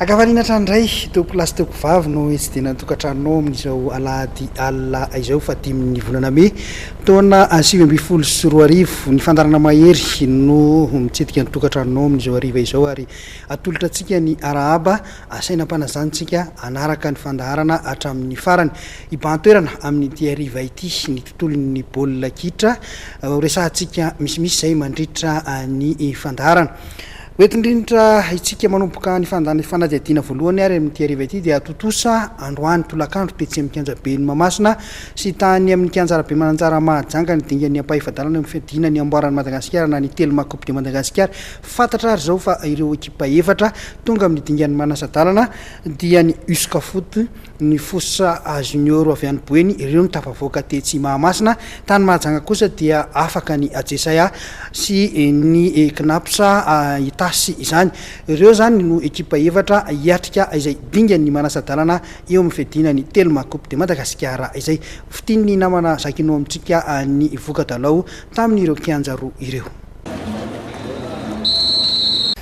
Ankafaliana hatrany indray, tompokolahy sy tompokovavy no hitsidihana ny tokantranonao amin'izao alahady alina izao fahadimin'ny volana mey taona 2019. Ny fandaharana Mahery no mitsidika ny tokantranonao amin'izao hariva izao ary atolotra antsika ny arahaba asaina ampanazantsika hanaraka ny fandaharana hatramin'ny farany. Hibahan-toerana amin'ity hariva ity ny tontolon'ny baolina kitra horesahantsika misimisy izay mandritra ny fandaharana. Hoentindrinitra isika manomboka ny fanadihadiana voalohany ary amin'ity hariva ity dia tontosa androany tolakandro tetsy amin'ny kianjaben'i Mahamasina sy tany amin'ny kianja Rabemananjara Mahajanga ny dingan'ny ampahefa-dalana eo amin'ny fiadiana ny amboaran'i Madagasikara na ny Telma Coupe de Madagascar. Fantatra ary izao fa ireo ekipa efatra tonga amin'ny dingan'ny manasa-dalana dia ny Uscafoot, Ny Fosa Junior avy any Boeny, ireo no tafavoaka tetsy Mahamasina. Tany Mahajanga kosa dia afaka ny Ajesaia sy ny Cnaps Itasy izany. Ireo izany no ekipa efatra hiatrika izay dingan'ny manasa-dalana eo amin'ny fiadiana ny Telma Coupe de Madagascar izay. Hofintinin'ny namana Jacquinot amintsika ny voka-dalao tamin'ireo kianja roa ireo.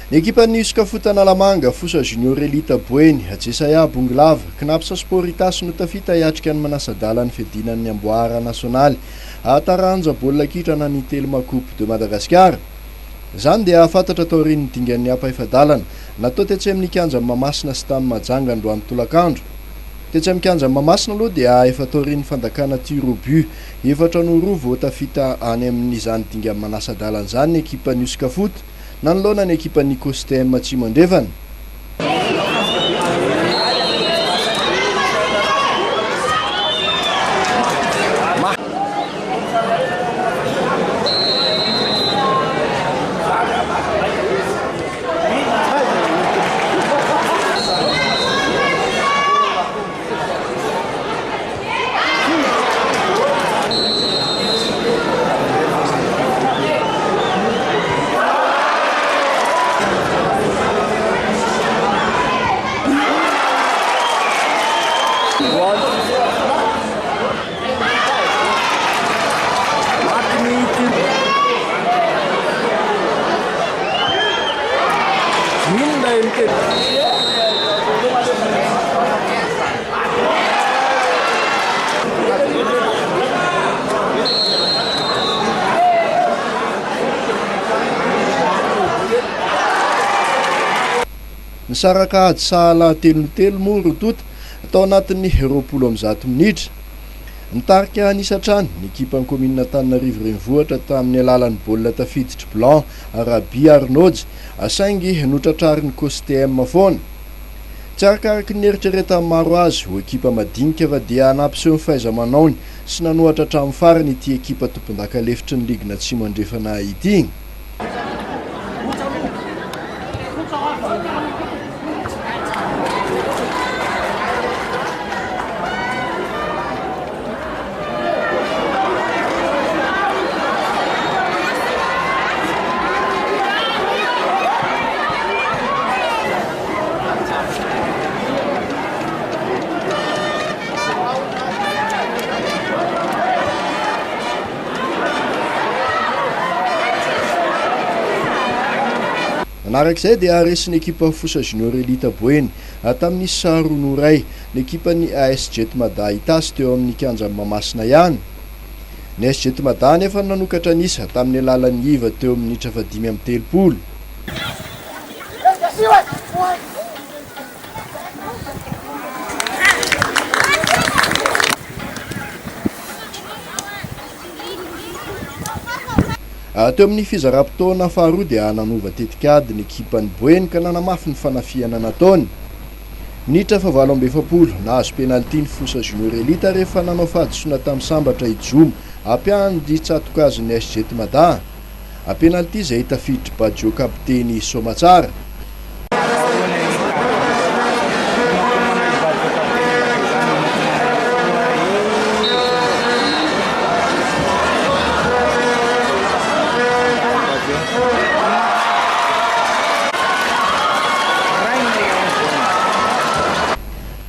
Ny ekipan'ny Uscafoot Analamanga, Fosa Junior Elite Boeny, Jesaya Bongolava, Cnaps Sport Itasy no tafita hiatrika ny manasa-dalan'ny fiadiana ny amboara nasionaly taranja baolina kitra na ny Telma Coupe de Madagascar. Izany dia fantatra taorian'ny dingan'ny ampahefa-dalana natao tetsy amin'ny kianjan'i Mahamasina sy tany Mahajanga androany tolakandro. Tetsy amin'ny kianjan'i Mahamasina aloha dia efa taorian'ny fandakana tir au but Efatra no roa vao tafita any amin'izany dingan'ny manasa-dalana izany ny ekipan'ny Uscafoot nanoloana ny ekipan'ny Costem Atsimo Andrefana. Nisaraka ady sahala telo no telo moa roa tonta tao anatin'ny 120 minitra. Nitarika an'isa hatrany ny ekipan'ny kaominina Antananarivo Renivohitra tamin'ny alalan'ny baolina tafiditr'i Blanc Rabi Arnaud saingy notratrarin'ny Costm foana. Tsy arakaraky ny nieritreretan'ny maro azy ho ekipa madinika fa dia nampiseho ny fahaiza-manaony sy nanohatra hatramin'ny farany ity ekipa tompondaka lefitry ny ligin'Atsimo Andrefana ity. Manaraka izay dia resin'ny ekipa Fosa Junior Elite Boeny tamin'ny isa roa noho iray ny ekipan'ny AS Jet Mada Itasy teo amin'ny kianjan'i Mahamasina ihany. Ny AS Jet Mada anefa no nanokatra ny isa tamin'ny alalan'ny Iva teo amin'ny minitra faha-35. Teo amin'ny fizaram-potoana faharoa dia nanova tetikady ny ekipan'i Boeny ka nanamafy ny fanafihana nataony. Minitra faha-48, nahazo penalty ny Fosa Junior Elite rehefa nanao fahadisoana tamin'ny sambatra i Joma, ampiandry tsatokazon'ny SG Mada. Penalty izay tafiditr'i Baggio kapiteny Soamatsara.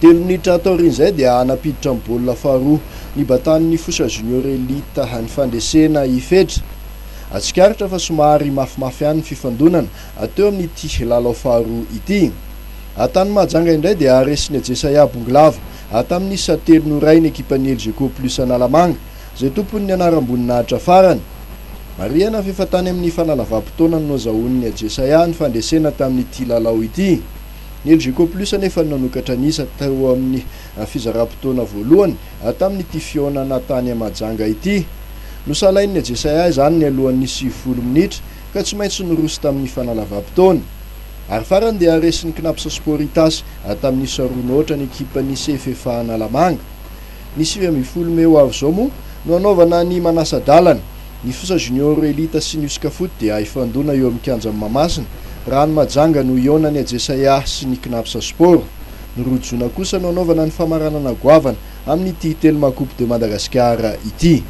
Telo minitra taorian'izay dia nampiditra ny baolina faharoa nibatan'ny Fosa Junior Elite ny fandresena i Fetra. Tsikaritra fa somary mafimafy ihany ny fifandonana teo amin'ity lalao faharoa ity. Tany Mahajanga indray dia resin'ny Ajesaia Bongolava tamin'ny isa telo no iray ny ekipan'ny Elgeco Plus Analamanga, izay tompon'ny anaram-boninahitra farany. Marihana fa efa tany amin'ny fanalavam-potoana no nazahoan'ny Ajesaia ny fandresena tamin'ity lalao ity. Ny Elgeco Plus anefa no nanokatra ny isa teo amin'ny fizaram-potoana voalohany tamin'ity fihaonana tany Mahajanga ity. Nosalain'ny Ajesaia izany nialohan'ny 90 minitra ka tsy maintsy niroso tamin'ny fanalavam-potoana. Ary farany dia resin'ny Cnaps Sport Itasy tamin'ny isa roa noatra ny ekipan'ny CFFA Analamanga. Ny 19 mey ho avy izao moa no hanaovana ny manasa-dalana. Ny Fosa Junior Elite sy ny Uscafoot dia hifandona eo amin'ny kianjan'i Mahamasina, raha any Mahajanga no hihaona ny Ajesaia sy ny Cnaps Sport. Ny 2 jona kosa no hanaovana ny famaranana goavana amin'ity Telma Coupe de Madagascar ity.